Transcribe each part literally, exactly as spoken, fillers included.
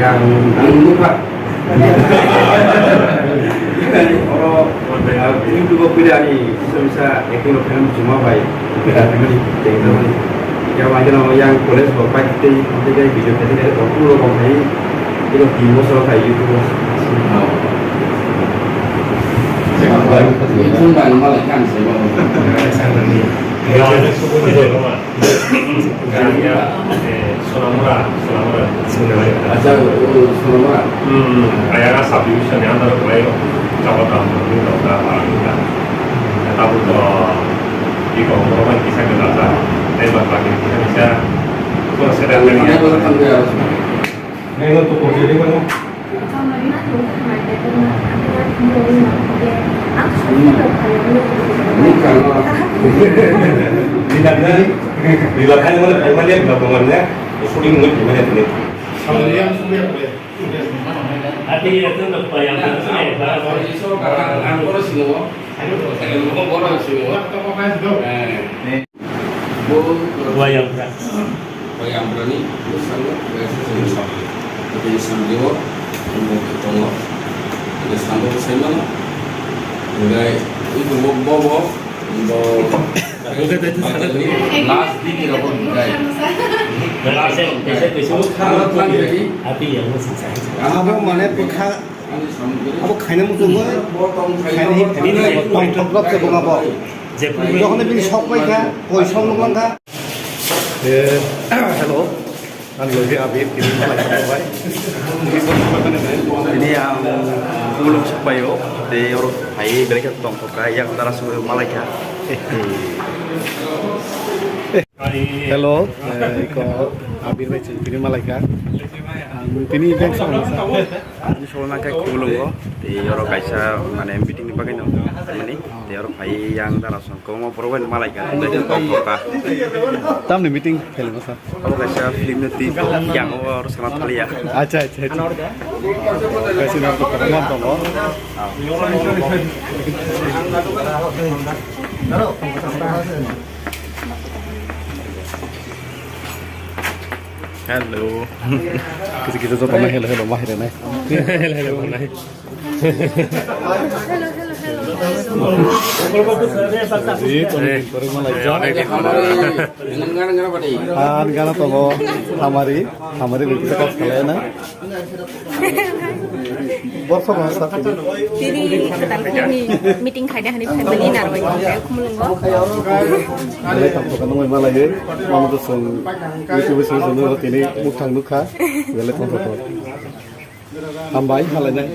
yang nang nukha. Oro, ah, YouTube o pila ani bisa bisa acting rok khaina muchungma bai. Yang yang college rok pai tei video khaina khaina rok ulo rok khai. Ino tin bosor khai YouTube o. Chwng bai malai kha se bo. Sonamura, Sonamura. Acha, o Sonamura. Hmm, ayara subdivision ni under o khlai o. Jabata, Jabata, Jabata. Tabuk, iko, oro bai kisa khe data. Tei bad baki kisa kisa. Oro seta khe. Nai ro tang ya. Nai ro to ko je de ko. Bo Wayang pra. Wayang prani bwskango kaisa chwng samli. Tei samli o tongo. Tei samli o sai mano. Hinkhe iko bo, bo, bo, bo, last digi rok hinkhe. Last hinkhe. Ano thang jadi. Abo mane bwkha, abo khaina muchungwi, khaina hi, tongthok rok se buma bo. Jokhon bini sok pai kha, koi sok nuk lang kha. Eh, hello. Ang logi Abir, tini malai kha bai. Tini ang Khumulwng sok pai o. Tei oro phai belai khe tongthok kha, yang dara sugwi malai kha. Hello, eh, iko Abir bai chwng tini malai kha. Ang tini bag sa. Ani solo nang khe Khumulwngo, tei oro kaisa mane meeting ni bagwi no mani, tei oro phai yang dara song kwbangma borok bai no malai kha, tei khe tong kha. Tamni meeting khelima sa? Oro kaisa film ni twi yang o oro sana thaliya. Acha, acha, acha. Kaisa na to kwbangma tongo. Hello. Kita kita joto na hello hello mahir nai. Hello hello nai. Hello hello hello. Ji to ni korek malai ja. Ngan ngan bani. Han gana to bo hamari hamari bikita kos khalai na. Borso ba sa. Tini kwtal khani meeting khaina hani family narwai kha Khumulwngo. Belai tongthok kha nungwi malai. Mama to song YouTube song song nungwi tini mukhang nukha. Belai tongthok kha. Hambai malai nai.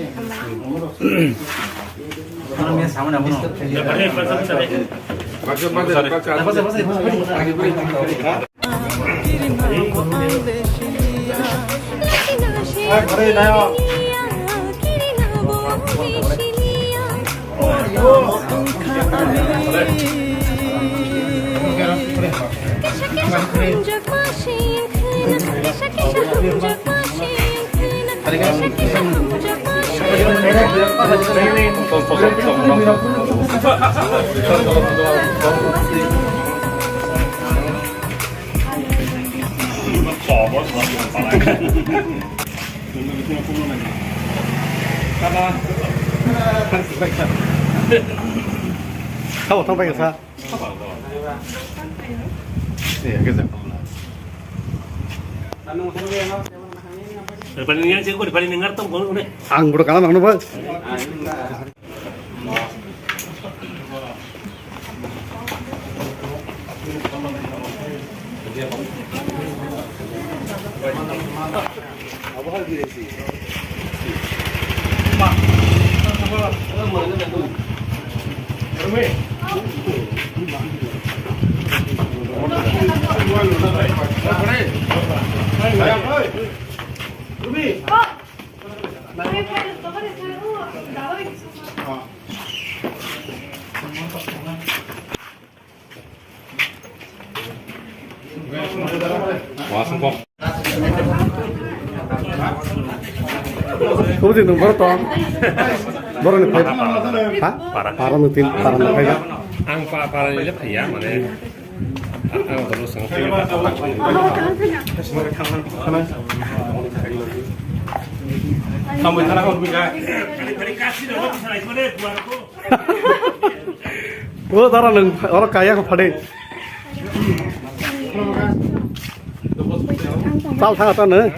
Sabo thang pai kha sa. Ang bro kana mangno ba. Kubuji nung borok tong. Borok ni phai. Ha? Para. Para nung tin, para nung phai. Ang pa, para ni le phai ya, mane. Ang, ang borok song phai. Tamo thana ko bika. O dara nwng oro kaya kho phade. Chal thang ta nwng.